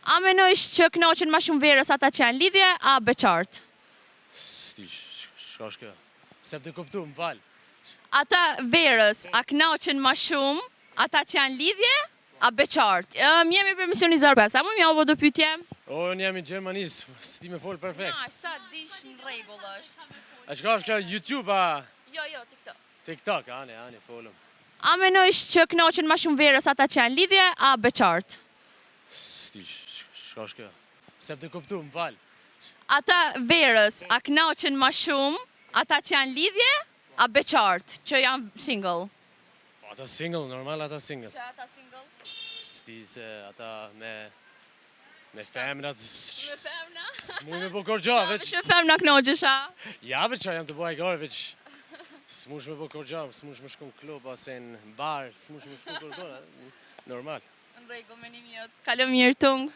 A menojsh që kënaqen ma shumë verës ata që janë lidhje, a beqart? S'di, çka është kjo? S'e të kuptu, më fal. Ata verës, a kënaqen ma shumë ata që janë lidhje, a beqart? Um, jemi për emisionin 05, a mun me jau bo do pyetje? O, unë jam i Gjermanisë, s'di me fol perfekt. Na, sa dish në rregull është. A çka është kjo YouTube a Jo, jo, TikTok. TikTok, ani, ani, folëm. A menojsh që kënaqen ma shumë verës ata që janë lidhje, a beqart? S'di, çka është kjo? S'e të kuptu, më fal. Ata verës, a kënaqen ma shumë ata që janë lidhje, a beqart, që janë single? Po, Ata single, normal ata single. Se ata single? S'di se ata me me femrat Me femna? S'muj me bo kurgjo, veç Veç me femna kënaqesh, a? Ja, veç jam të bëj gare, veç s'mush me bo kurgjo, s'mush me shku në klub ose në bar, s'mush me shku kurgjo, normal. Në rregull, me një mjot. Kalo mirë tung.